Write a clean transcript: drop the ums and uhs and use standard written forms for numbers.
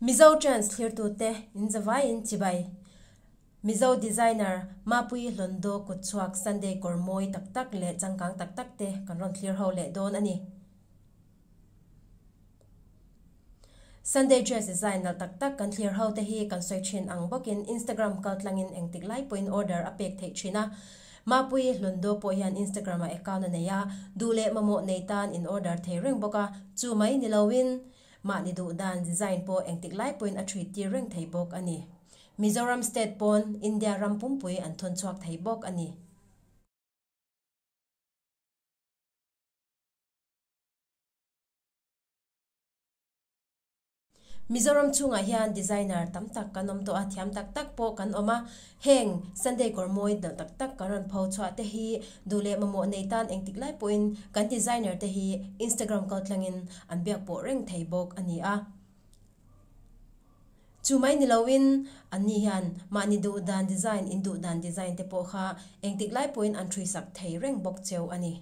Mizo Trends thlirtute in zavaiin chibai. Mizo designer Mapuii Hlondo kutchhuak Sunday kawr mawi tak tak leh changkang tak tak te kan rawn thlir ho leh dawn a ni. Sunday dress design nalh tak tak kan thlir ho te hi kan sawi thin ang bawkin Instagram kaltlangin engtik lai pawhin order a pek theih thin a. Mapuii Hlondo pawh hian Instagram ah account a nei a, duh leh mamawh nei tan in order thei reng bawk a, chu mai ni loin Mahni duh dan design pawh engtik lai pawhin a ṭhuit tir reng thei bawk a ni. Mizoram state pawn India ram pumpui an thawn chhuak thei bawk a ni. Mizoram chhungah hian designer tam tak kan awm tawh a, thiam tak tak pawh kan awm a. Heng Sunday kawr mawi deuh tak tak kan rawn pho chhuah te hi duh leh mamawh nei tan engtik lai pawhin kan designer te hi Instagram kaltlangin an biak pawh reng thei bawk a ni a. Chu mai ni loin anni hian mahni duh dan design in duh dan design te pawh kha engtik lai pawhin an ṭhuisak thei reng bawk cheu a ni.